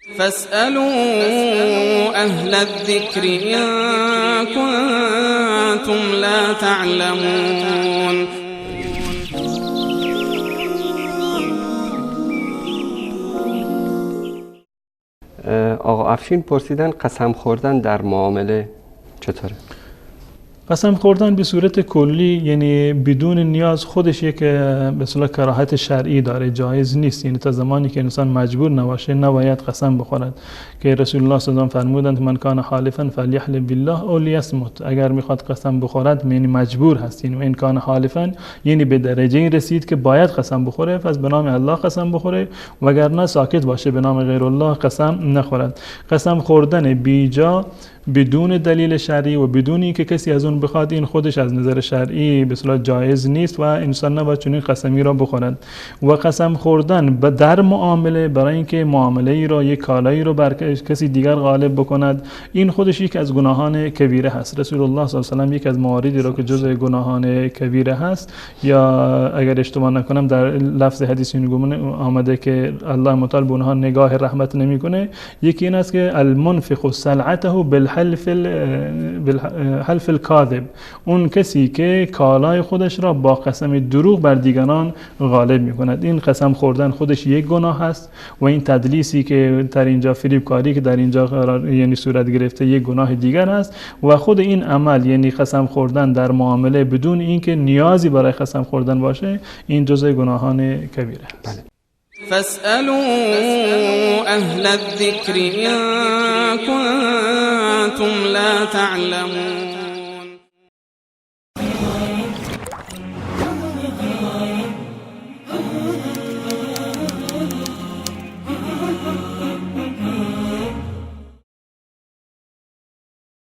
فاسألوا أهل الذكر إن كنتم لا تعلمون. آقا افشین پرسیدن قسم خوردن در معامله چطوره؟ قسم خوردن به صورت کلی یعنی بدون نیاز خودش یک به اصطلاح کراهت شرعی داره، جایز نیست. یعنی تا زمانی که انسان مجبور نباشه نباید قسم بخورد که رسول الله صلی الله علیه و فرمودند من کان حالفا فلیحلف بالله او لیصمت. اگر میخواد قسم بخورد یعنی مجبور هست، یعنی این کان حالفا یعنی به درجه رسید که باید قسم بخوره، پس به نام الله قسم بخوره، وگرنه ساکت باشه به نام غیر الله قسم نخورد. قسم خوردن بیجا بدون دلیل شرعی و بدون اینکه کسی از اون بخواد، این خودش از نظر شرعی به اصطلاح جایز نیست و انسان نباید چنین قسمی را بخورد. و قسم خوردن در معامله برای اینکه معامله ای را، یک کالایی را بر کسی دیگر غالب بکند، این خودش یک از گناهان کبیره هست. رسول الله صلی الله علیه و سلم یک از مواردی را که جزء گناهان کبیره هست، یا اگر اشتباه نکنم در لفظ حدیث این آمده که الله متعال به اونها نگاه رحمت نمیکنه، یکی این است که المنفق سلعته بالحلف الکاذب، اون کسی که کالای خودش را با قسم دروغ بر دیگران غالب میکند. این قسم خوردن خودش یک گناه هست و این تدلیسی که در اینجا، فریبکاری که در اینجا قرار یعنی صورت گرفته، یک گناه دیگر است. و خود این عمل یعنی قسم خوردن در معامله بدون اینکه نیازی برای قسم خوردن باشه، این جزء گناهان کبیره است. فاسألوا أهل الذكر إن كنتم لا تعلمون.